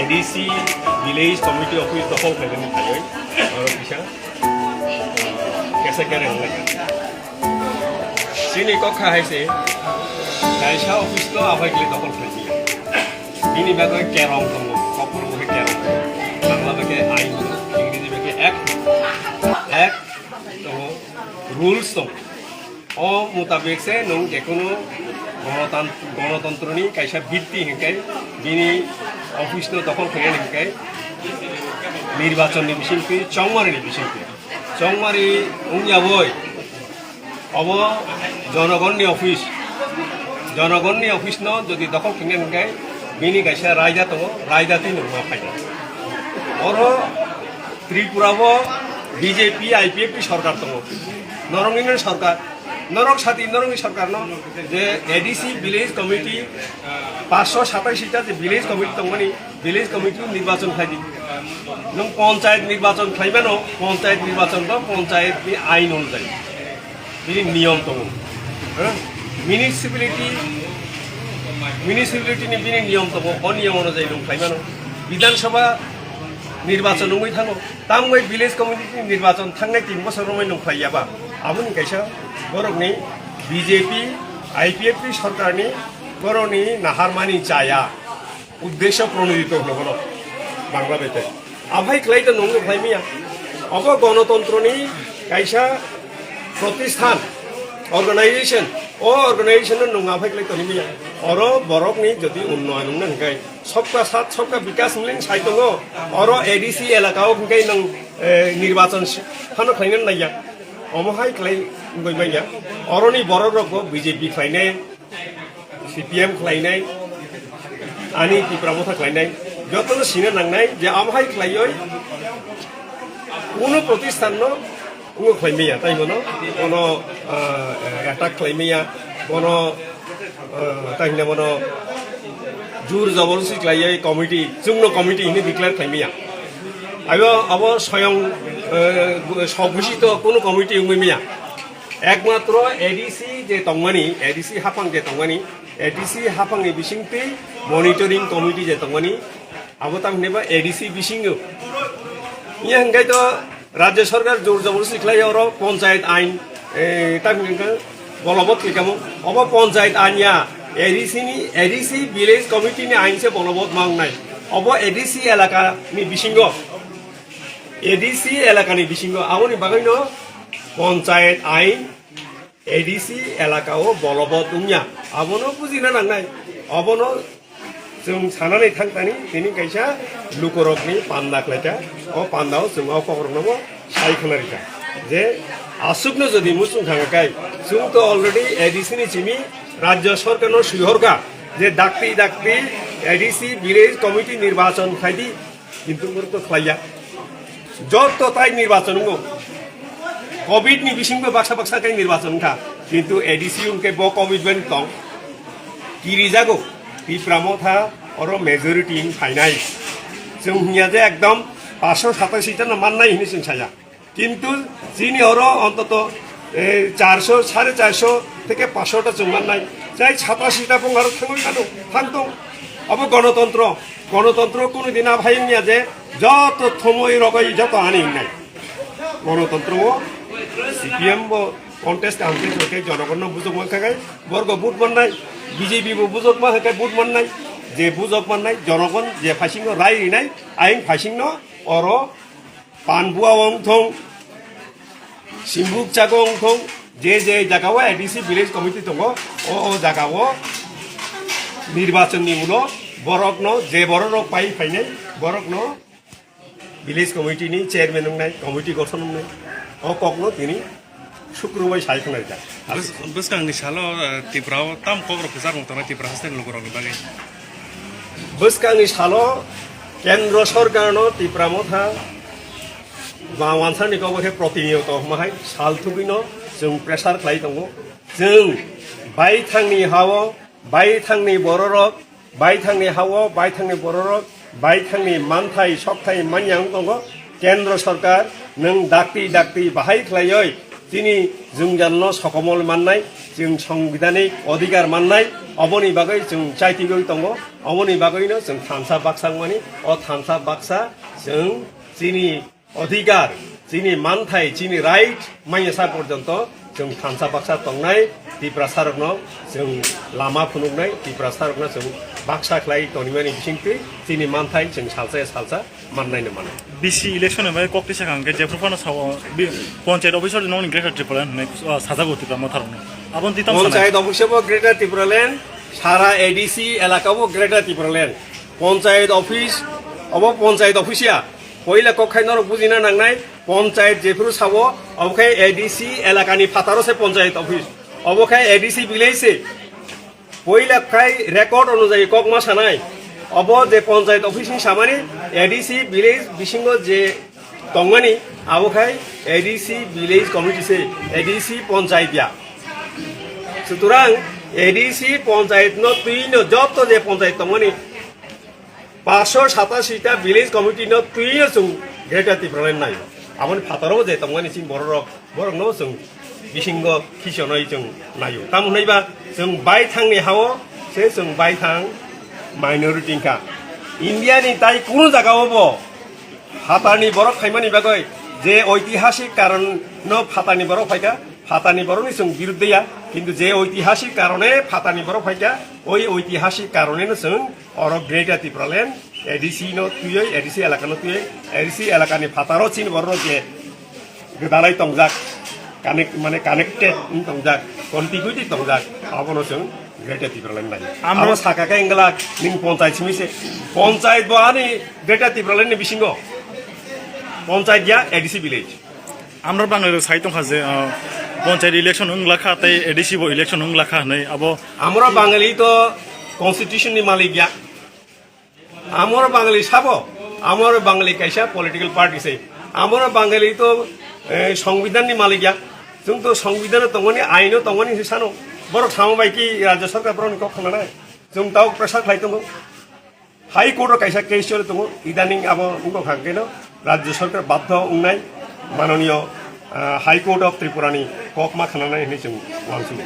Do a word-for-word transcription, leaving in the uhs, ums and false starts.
D C village committee office dokhol khaimani phaiwi oro kisa kesa kere wnglaikha. Chini kokha hai se kaisa office no aphai kile dokhol khaimani. Bini bagwi kerong tongo, kokborok bagwi kerong tongo. Bangla bagwi ain tongo, Ingreji bagwi act, act tongo, rules tongo. O mutabek se nwng jekunu gonotan-, gonotontroni kaisa bitti hinkhe bini office no dokhol khainani hinkhe nirbachon ni bisingtwi, chongmari ni bisingtwi. Chongmari wngya boi obo jonogonni office. Jonogonni office no jodi dokhol khainani hinkhe bini kaisa raida tongo, raida twi nwng ma phainai. Oro Tripura bo B J P, I P F T sorkar tongo. Norokni no sorkar, norok sati norokni sorkar no je A D C village committee, paanch sho satai ta je village committee tongmani, village committee nirbachon khlai di. Nwng panchayat nirbachon khlai mano, panchayat nirbachon bo panchayat ni ain onujai. Bini niyom tongo. Ha? Municipality, municipality ni bini niyom tongo, o niyom onujai nwng khlai mano. Bidhan Sabha nirbachon wngwi thango, tamgwi village committee ni nirbachon thangnai tin bosor romwi nwng khlai ya ba? Aboni kaisa borokni B J P, I P F T sorkarni borokni naharmani chaya. Uddesho pronodito hwno bono Bangla bai tai. Aphai khlai to nwng khlai miya. Obo gonotontroni kaisa protisthan, organization. O organization no nwng aphai khlai toni miya. Oro borokni jodi unnoyon wngna hwnkhe, sobka sat, sobka bikas hwnwi sai tongo. Oro A D C elaka o hwnkhe nwng, eh, nirbachon si-, phano khlaina naiya. Omo hai khlai wngwi manya. Oroni borok rokbo B J P khlainai, C P M khlainai, ani Tipra Motha khlainai, jotono sina nangnai je amo hai khlaioi kuno protisthan no ungo khlai maya, tai bono, bono, ah, attack khlai maya, bono, ah, tai hwnna bono jur jobordosti khlaioi committee, chwngno committee hinwi declare khlai maya. Abo, abo soyong, eh, soghoshito kuno committee wngwi maya. Ekmatro A D C je tongmani, A D C haphang je tongmani, A D C haphangni bisingtwi monitoring committee je tongmani, abo tamhineba A D C bisingo. Iya hwnkhe to Rajya Sarkar jor joborosti khlai oro panchayat ain, eh, tamhinengkha bolobot khlaikamo. Obo panchayat ain ya, A D C ni, A D C village committee ni ain se bolobot ma wngnai. Obo A D C elaka ni bisingo, A D C elaka ni bisingo, aboni bagwino panchayat ain A D C elaka o bolobot wngya, abono bujina nangnai. Abono chwng sanani thangtani, tini kaisa lukurokni panda khlaikha. O panda o chwng o kokrokno bo sai khna rikha je aswkno jodi muchung thangkha kai, chwng to already A D C ni simi Rajya Sarkar no swihorkha je dakti dakti A D C village committee nirbachon khaidi. Kintu oro to khlaiya. Joto tai nirbachon wngo. Covid ni bisingo baksa baksa khe nirbachon wngkha. Kintu A D C wngkhe bo commitment tong. Kirijago. Tipra Motha oro majority wng phainai. Chwng hwnya je ekdom paanch sho satai ta no mannai hinwi chwng saya. Kintu chini oro ontoto, eh, charso, sare charso theke paanch sho ta chwng mannai. Chai satasi ta bung aro thangwi mano, thang tong. Abo gonotontro. Gonotontro kunu din aphai wngya je joto thumui rogoi joto ani wngnai. Gonotontro o C P M bo contest ang khe jonogonno bujok mankha kai, borgo vote mannai, B J P bo bujok mankha kai vote mannai, je bujok mannai jonogon je phaisingno rai rinai, ayang phaisingno oro Panbua wng thung, Simbuk chago wng thung, je je jaga o A D C village committee tongo, o, o jaga o nirbachon ni ulo borok no je borok rok pai phainai, borok no village committee ni chairman wngnai, committee gothon wngnai, o kok no tini Sukru bai sai khwnai ta. Bwskangni salo, eh, Tripura o tam kokrok kwchar wng tongnai Tripura haste ni lukurokni bagwi. Bwskangni salo Kendra Sorkar no Tripura Motha ba wansani kok khe protiniyot hwnma hai sal thugwi no chwng pressure khlai tongo. Chwng baithangni ha-o, baithangni bororok, baithangni ha-o, baithangni bororok, baithangni manthai, sokthai manya wng tongo. Kendra Sorkar nwng dakti dakti bahai khlaioi Chini jwngjalno sokomol mannai, chwng songbidanik odhikar mannai, oboni bagwi chwng chaitugwi tongo, oboni bagwino chwng thansa baksa wngmani, o thansa baksa chwng chini odhikar, chini manthai, chini right manya sa porjonto chwng thansa baksa tongnai, Tiprasarokno chwng lama phunuknai, Tiprasarokno chwng baksa khlai tonimani bisingtwi chini manthai chwng salsa ya salsa mannai no mano. B C election ni bagwi kok tisa kang khe jephru phano sao bi-, panchayat officer no ni Greater Tipraland hwnwi, ah, sajago Tipra Motha rokno. Aboni twi tamo sanai. Panchayat office bo Greater Tipraland, sara A D C elaka bo Greater Tipraland. Panchayat office obo panchayat office ya. Poila kok khai norok bujina nangnai, panchayat jephru sao, obo khai A D C elaka ni phataro se panchayat office. Obo khai A D C village se. Poila khai record onujayi kok ma sanai, obo je panchayat office ni samani A D C village bisingo je tongmani, abo khai A D C village committee se, A D C panchayat ya. Sutorang A D C panchayat no twi no joto je panchayat tongmani, paanch sho satashi ta village committee no twi no chwng Greater Tipraland naio. Aboni phataro je tongmani chini borok rok, borok no chwng bisingo khichonoi chwng naio. Tamo hwnwi ba chwng baithang ni hao se chwng baithang minority wngkha. India ni tai kunu jaga o bo phatarni borok phaimani bagwi je oitihasik karon no phatarni borok phaikha, phatarni borokni chwng birudde ya, kintu je oitihasik karone phatarni borok phaikha, oi oitihasik karone no chwng oro Greater Tipraland A D C no twiwi, A D C elaka no twiwi, A D C elaka ni phataro chini borok je gwdalai tongjak, connect, mane connected wng tongjak, contiguity tongjak, abono chwng Greater Tipraland lai. Amro- Abo saka khe wngla ning panchayat simi se, panchayat bo ani Greater Tipraland ni bisingo, panchayat ya A D C village. Amro Bangali rok sai tongkha je, ah, panchayat election wng lakha tei A D C bo election wng lakha hwnwi abo. Amro Bangali to constitution ni malik ya. Amor Bangali sabo, Amor Bangali kaisa political party se. Amor Bangali to, eh, songbidan ni malik ya. Chwng to songbidan o tongmani, ain o tongmani hinwi sano. Borok samo bai ki rajya sarkar borok ni kok khna nai. Chwng tao pressure khlai tongo. High Court o kaisa case choli tongo. Idaning abo wngkha keno rajya sarkar badhyo wngnai manoniyo, ah, High Court of Tripura ni kok ma khna nai hinwi chwng uansukgo.